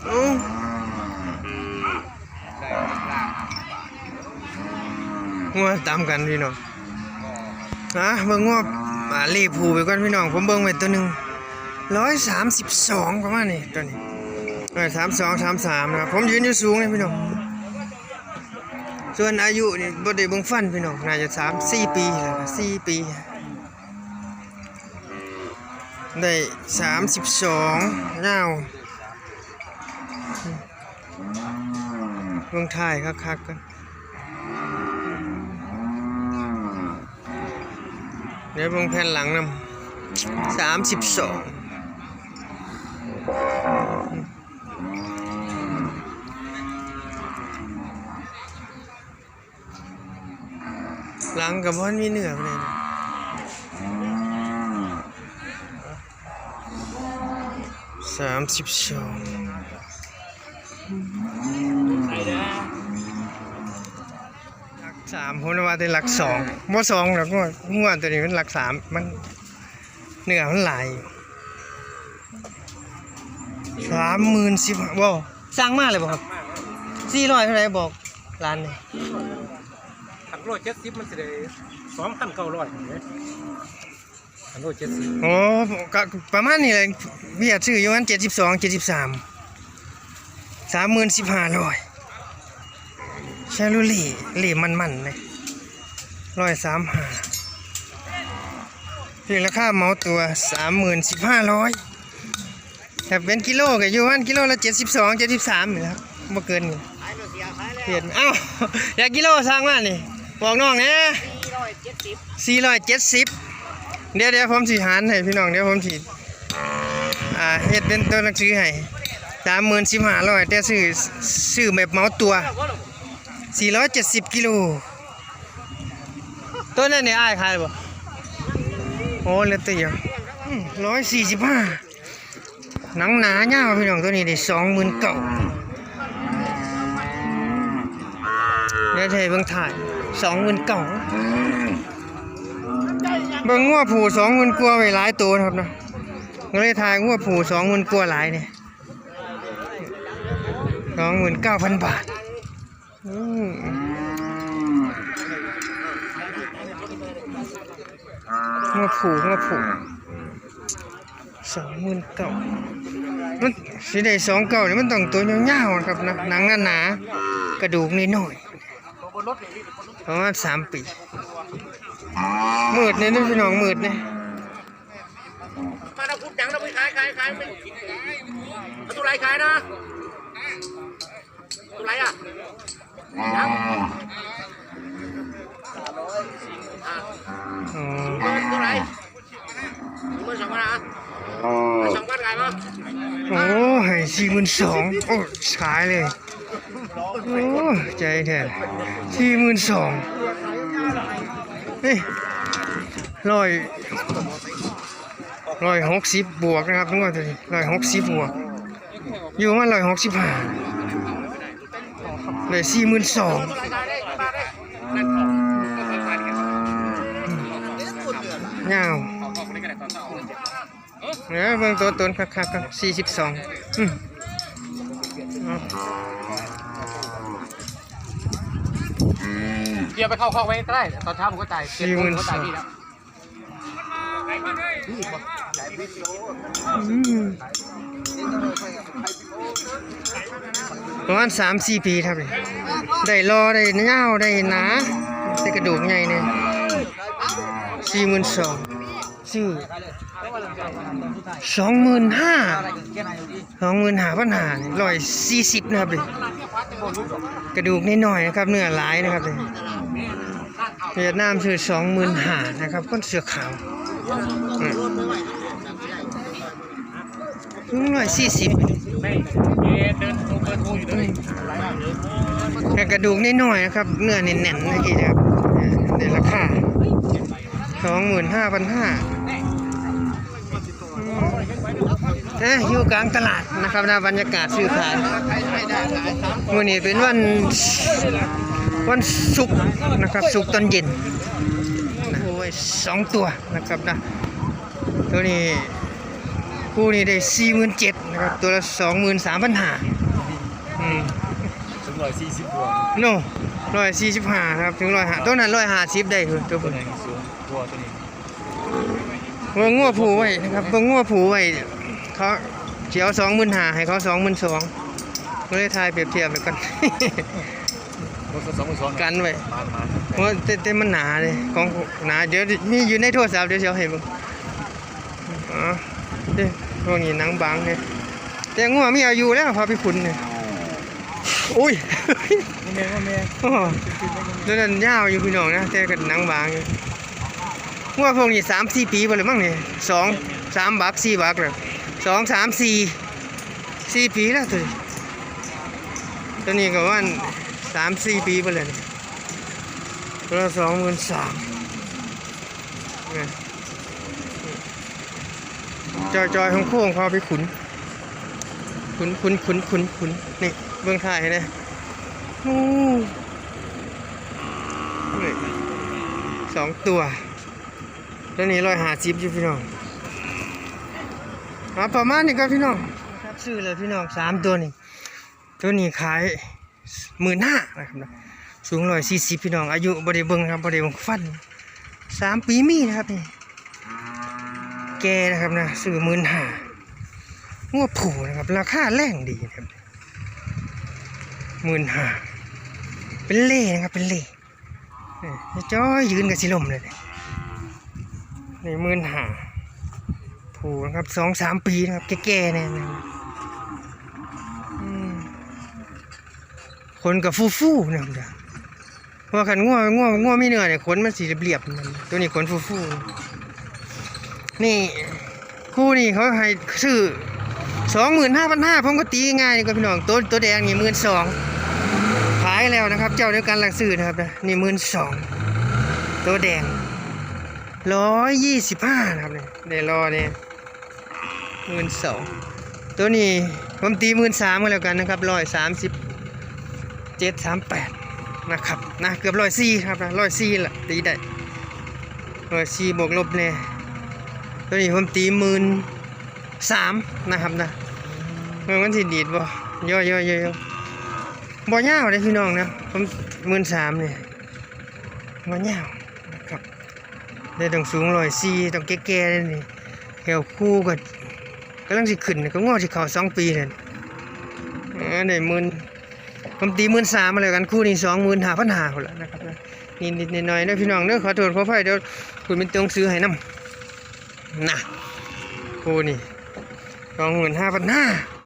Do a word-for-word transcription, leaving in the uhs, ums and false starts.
โอ้ งัวตามกันพี่น้อง นะ เบิ่งงัว อ่า รีบผูไปก่อนพี่น้อง ผมเบิ่งไว้ตัวหนึ่ง ร้อยสามสิบสอง ประมาณนี้ ตัวนี้ เออ สามสอง สามสาม นะครับ ผมยืนอยู่สูงเลยพี่น้อง ส่วนอายุนี่บ่ได้เบิ่งฟันพี่น้อง น่าจะสามสี่ปีแล้วนะ สี่ปี ได้สามสิบสอง ยาว เบิ่งท้ายคักๆ กัน เดี๋ยวเบิ่งแผ่นหลังนำ สามสิบสอง หลังกับว่ามีเนื้อเลย สามสิบสอง หลักสาม ผมว่าเป็นหลักสอง บ่สองหรอก งัว งัวตัวนี้เป็นหลักสาม มัน เนื้อมันหลาย สามหมื่นสิบ บ่ สั่งมาเลยบ่ครับ สี่ร้อยเท่าไหร่บอกร้านนี่ คันโลเจ็ดสิบมันสิได้สองพันเก้าร้อยเนี่ยคันโลเจ็ดสิบ โอ้ ก็ประมาณนี้เลย เวียดซื้ออยู่มัน เจ็ดสิบสอง เจ็ดสิบสาม สามหมื่นสิบห้าร้อย ชาลูเล่ เล่มันๆ เลย ร้อยสามห้า นี่ราคาเหมาตัว สามหมื่นสิบห้าร้อย ถ้าเป็นกิโลก็อยู่ประมาณกิโลละ เจ็ดสิบสอง เจ็ดสิบสาม นี่แหละครับ บ่เกินนี้ เห็น เอ้า อยากกิโลสั่งมานี่ บอกน้องแหน่ สี่ร้อยเจ็ดสิบ เดี๋ยว เดี๋ยวผมสิหารให้พี่น้อง เดี๋ยวผมสิ อ่า เฮ็ดเป็นตัวหนังสือให้ สามหมื่นสิบห้าร้อย แต่ซื้อ ซื้อแบบเหมาตัว สี่ร้อยเจ็ดสิบ กิโล ตัวนั้นนี่อ้ายขายบ่ โอ้ เหลือตัวเดียว อืม ร้อยสี่สิบห้า หนังหนายาวพี่น้อง ตัวนี้ได้ สองหมื่นเก้า เดี๋ยวให้เบิ่งท้าย สองหมื่นเก้า เบิ่งงัวผู้ สองหมื่น กว่าไว้หลายตัวนะครับนะ ก็เลยถ่ายงัวผู้ สองหมื่น กว่าหลายนี่ สองหมื่นเก้าพัน บาท อืม งัวผู้ งัวผู้ สองหมื่นเก้า มันสิได้ สองเก้า นี่มันต้องตัวยาวๆ นะครับนะ หนังหนาๆ กระดูกน้อยๆ ประมาณ สาม ปี มืดเนี่ยนะพี่น้อง มืดเนี่ย มาแล้วพูดดังแล้วไปขายขายขายไปเอาตัวไรขายนะตัวไรอ่ะยังอ่ะ อ๋อ เปิดตัวไรเปิดสองพันอ่ะสองพันขายปะ โอ้ ให้ สี่หมื่นสอง โอ้ ขายเลย โอ้ ใจแท้ สี่หมื่นสอง เฮ้ย ร้อย ร้อยหกสิบ บวกนะครับ งวดนี้ ร้อยหกสิบ บวก อยู่มา ร้อยหกสิบห้า ได้ สี่หมื่นสอง ยาว เดี๋ยวเบิ่งตัวตนคักๆ กัน สี่สิบสอง อืม เดี๋ยวไปเข้าคอกไว้ก็ได้ ตอนเช้าผมก็จ่ายเจ็ดโมงผมก็จ่ายพี่แล้ว อืม ประมาณ สามสี่ ปีครับนี่ ได้หล่อ ได้ยาว ได้หนา แต่กระดูกใหญ่เนี่ย สี่หมื่นสอง ซื้อ สองหมื่นห้า สองหมื่นห้าพันห้า ร้อยสี่สิบ นะครับนี่ กระดูกน้อยๆ นะครับ เนื้อหลายนะครับนี่ เวียดนามซื้อ สองหมื่นห้า นะครับ คนเสื้อขาว อืม ร้อยสี่สิบ แต่กระดูกน้อยๆ นะครับ เนื้อแน่นๆ เมื่อกี้นะครับ ในราคา สองหมื่นห้าพันห้า เอ้ย อยู่กลางตลาดนะครับนะ บรรยากาศซื้อขาย มื้อนี้เป็นวัน วันศุกร์นะครับ ศุกร์ตอนเย็นนะ โอ้ย สองตัวนะครับนะ ตัวนี้ คู่นี้ได้สี่หมื่นเจ็ดนะครับ ตัวละสองหมื่นสามพันห้า อืม ถึงร้อยสี่สิบกว่า โน่ร้อยสี่สิบห้าครับ ถึงร้อยห้า ตัวนั้นร้อยห้าสิบได้คือตัว ตัว เพิ่น ไหนสูงกว่าตัวนี้ เบิ่งงัวผูไว้นะครับ เบิ่งงัวผูไว้ เขาเสียวสองหมื่นห้า ให้เขาสองหมื่นสอง ก็เลยทายเปรียบเทียบไปกัน รถสองพันสอง กันไว้ มามา เพราะแต่แต่มันหนาเลย ของหนา เดี๋ยวมีอยู่ในโทรศัพท์ เดี๋ยวเสียวให้เบิ่ง อ๋อเด้พวกนี้หนังบางเนี่ย แต่งัวมีอายุแล้วพาไปขุนเนี่ย อุ้ย โมเมนต์โมเมนต์ โอ้ตัวนั้นยาวอยู่พี่น้องนะ แต่ก็หนังบางอยู่ งัวพวกนี้สามสี่ปีไปเลยมั้งเนี่ย สอง สามบัก สี่บักเลย สอง สาม สี่ สี่ปีแล้วตัวนี้ ตัวนี้ก็ว่าสามสี่ปีไปเลย ตัวละสองหมื่นสาม จอยจอยของโค้งพาไปขุน ขุนขุนขุนขุนขุน นี่ เบิ่งท้ายให้นะ โอ้ นี่ สองตัว ตัวนี้ร้อยห้าสิบอยู่พี่น้อง เอาประมาณนี้ก็พี่น้อง ครับ ซื้อเลยพี่น้อง สามตัวนี่ ตัวนี้ขายหมื่นห้านะครับนะ สูงร้อยสี่สิบพี่น้อง อายุบ่ได้เบิ่งครับ บ่ได้เบิ่งฟัน สามปีมีนะครับนี่ แก่นะครับนะ ซื้อหมื่นห้า งัวผูนะครับ ราคาแรงดีนะครับ หมื่นห้า เป็นเล่นะครับ เป็นเล่ นี่ จอยยืนกับสิลมเลย นี่หมื่นห้า ผูนะครับ สองสามปีนะครับ แก่ๆเนี่ยนะครับ อืม ขนกับฟูๆนะครับ เพราะว่าคันงัว งัว งัวมีเนื้อเนี่ย ขนมันสิเรียบๆ มัน ตัวนี้ขนฟูๆ นี่ คู่นี่เขาให้ซื้อ สองหมื่นห้าพันห้า ผมก็ตีง่ายนี่ก็พี่น้อง ตัว ตัวแดงนี่หมื่นสอง ขายแล้วนะครับ เจ้าเดียวกันหลักซื้อนะครับ นี่หมื่นสอง ตัวแดง ร้อยยี่สิบห้า นะครับเนี่ย ได้รอเนี่ย หมื่นสอง ตัวนี้ผมตีหมื่นสามก็แล้วกันนะครับ ร้อยสามสิบเจ็ด สามแปด นะครับ นะ เกือบร้อยสี่ครับนะ ร้อยสี่ละ ตีได้ ร้อยสี่บวกลบแน่ ตัวนี้ผมตีหมื่นสามนะครับนะ เออ มันสิดีดบ่ ย่อยๆๆๆ บ่ยาวเลยพี่น้องนะ ผมหมื่นสามเนี่ย บ่ยาวนะครับ ได้ต้องสูงร้อยสี่ ต้องแก่ๆเลยนี่ แถวคู่ก็กำลังสิขึ้น ก็งอสิเข้าสองปีเลย เออ ได้หมื่น ผมตีหมื่นสามมาเลยกัน คู่นี้สองหมื่นห้าพันห้าคนละนะครับนะ นิดๆหน่อยๆนะพี่น้องเด้อ ขอโทษขออภัย เดี๋ยวคุณเป็นตัวหนังสือให้นำนะ คู่นี้สองหมื่นห้าพันห้า